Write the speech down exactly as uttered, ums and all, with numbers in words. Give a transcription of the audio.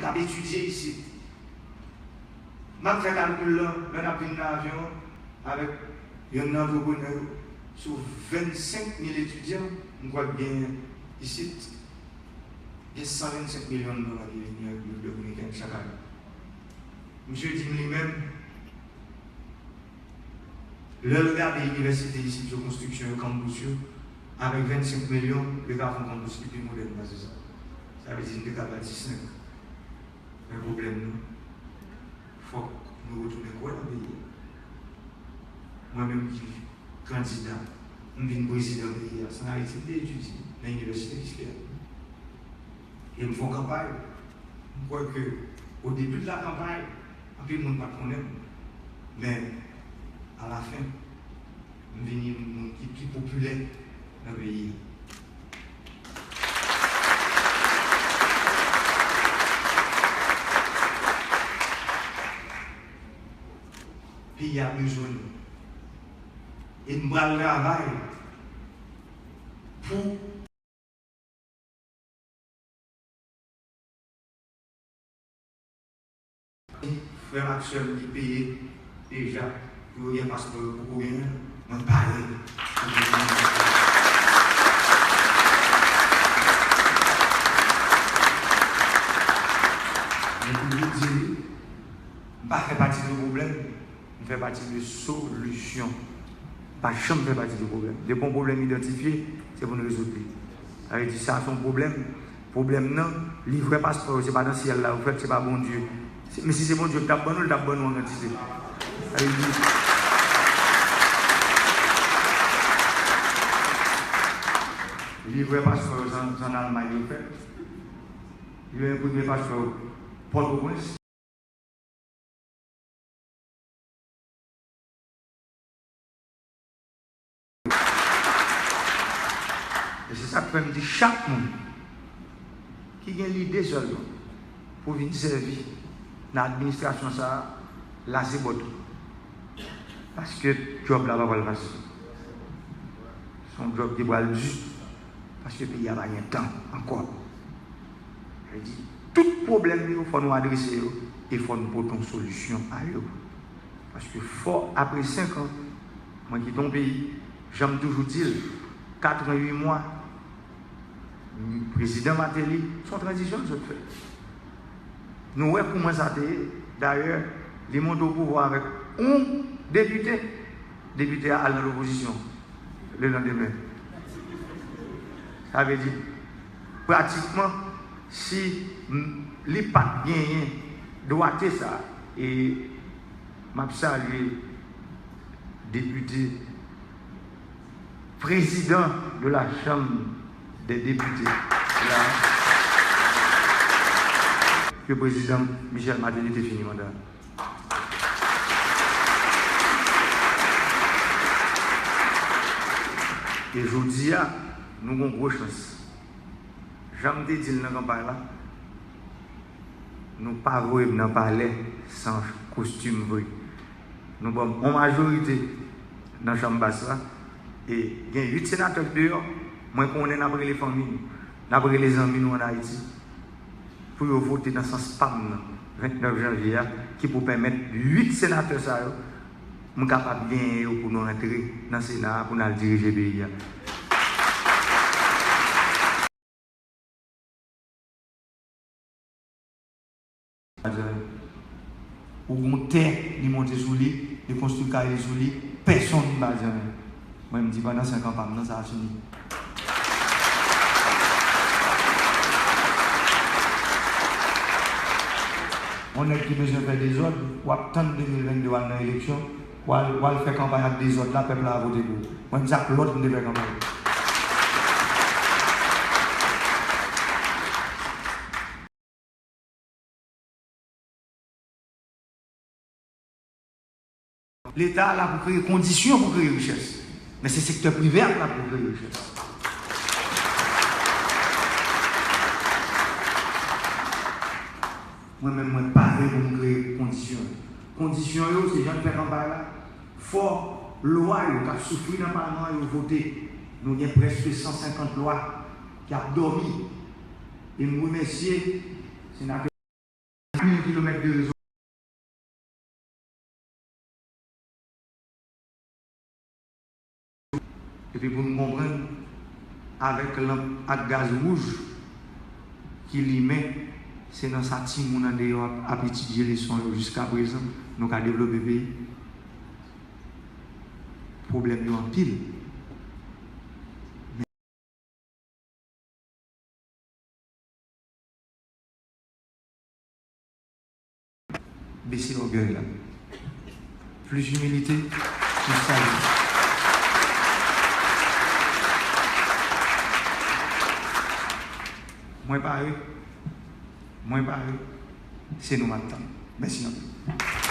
k ap etidye isit. M ap fè kalkil lan, lè n ap vin nan avyon an, avèk yonn nan antreprenè yo, sou vennsenk mil etidyan, m kwè k genyen isit, gen san vennsenk milyon dola ki vini an Repiblik Dominikèn chak ane. Misye di m li menm, lè l gade inivèsite isit yo, konstriksyon yo, kanpous yo, avèk vennsenk milyon, yo ka fè yon kanpous ki pi modèn pase sa. Sa vle di, n te ka bati senk. Men pwoblèm nan, fòk nou retounen kwè nan peyi a. Mwen menm ki kandida, m vin prezidan peyi a, se ann Ayiti m te etidye, nan inivèsite ki fè a. E m fè yon kanpay. M kwè ke, o debi de la kanpay, anpil moun pa t konnen m. Men, alafen, m vin youn moun ki pi popilè nan peyi a. Peyi a bezwen nou. E m pral travay pou frè m ak sè m ki peye deja pou yo gen paspò yo poko genyen, mwen pare pou yo gen. Men pou yo di, m pa fè pati de pwoblèm. M fè pati de solisyon. M pa janm fè pati de pwoblèm. Depi yon pwoblèm idantifye, se pou n rezoud li. Sa vle di, sa se yon pwoblèm. Pwoblèm nan, livrè paspò yo, se pa nan syèl la yo fèt, se pa Bondye. Se, men si se Bondye ki t ap ban nou, li t ap ban nou an kantite. Sa vle di, livrè paspò yo, se an, se an Almay yo fèt. Yo enprime paspò yo Pòtoprens. E se sa k fè m di chak moun ki gen lide sèlman pou vin sèvi nan administrasyon sa a, lase bòt ou. Paske djòb la pa pral fasil. Se yon djòb ki pral di, paske peyi a pa gen tan ankò. Sa vle di, tout pwoblèm yo, fò nou adrese yo, e fò nou pote yon solisyon a yo. Paske fò, apre senk an, mwen kite yon peyi, jan m toujou di l, kat an, uit mwa, prezidan Martelly, se yon tranzisyon l sot fè. Nou wè kouman sa te ye. Dayè, li monte o pouvwa avèk yon depite, depite a al nan lopozisyon lelandemen. Sa vle di, pratikman, si m, li pa t genyen dwate sa, e m ap salye depite, président de la Chambre des Députés, la, ke prezidan Michel Martelly te fini manda. E jodi a, nou gon gwo chans. Jan m te di l nan kanpay la, nou pa voye m nan palè san kostim vre. Nou ban m yon majorite nan chanm bas la, e gen uit senatè k deyò, mwen konnen n ap rele fanmi nou, n ap rele zanmi nou ann Ayiti, pou yo vote nan sans pa m nan, vennèf janvye a, ki pou pèmèt uit senatè sa yo, m kapab genyen yo pou nou antre nan Sena a, pou n al dirije peyi a. Ou gon tè, li monte sou li, li konstwi kay li sou li, pèsonn pa di anyen. Mwen, m di pandan senk an pa m nan, sa a fini. Yon nèg ki bezwen fè dezòd, w ap tann de mil vennde w al nan eleksyon, w al, w al fè kanpay ak dezòd la, pèp la a vote pou ou. Mwen, m di ak lòt m te fè kanpay. Leta la pou kreye kondisyon pou kreye richès. Men se sektè prive a k la pou kreye richès. Mwen menm, mwen pare pou m kreye kondisyon yo. Kondisyon yo, se jan n fè kanpay la. Fò lwa yo k ap soufri nan palman an yo vote. Nou gen prèske san senkant lwa k ap dòmi. E m remèsye senatè kilomèt de rezo. Epi pou nou konprann, avèk lanp ak gaz wouj ki limen, se nan sa timoun andeyò ap, ap etidye leson yo jiskaprezan, nou ka devlope peyi. Pwoblèm yo anpil. Bese ògèy la. Plis imilite, plis sajès. Mwen pare. Mwen pare. Se nou m ap tann. Mèsi anpil.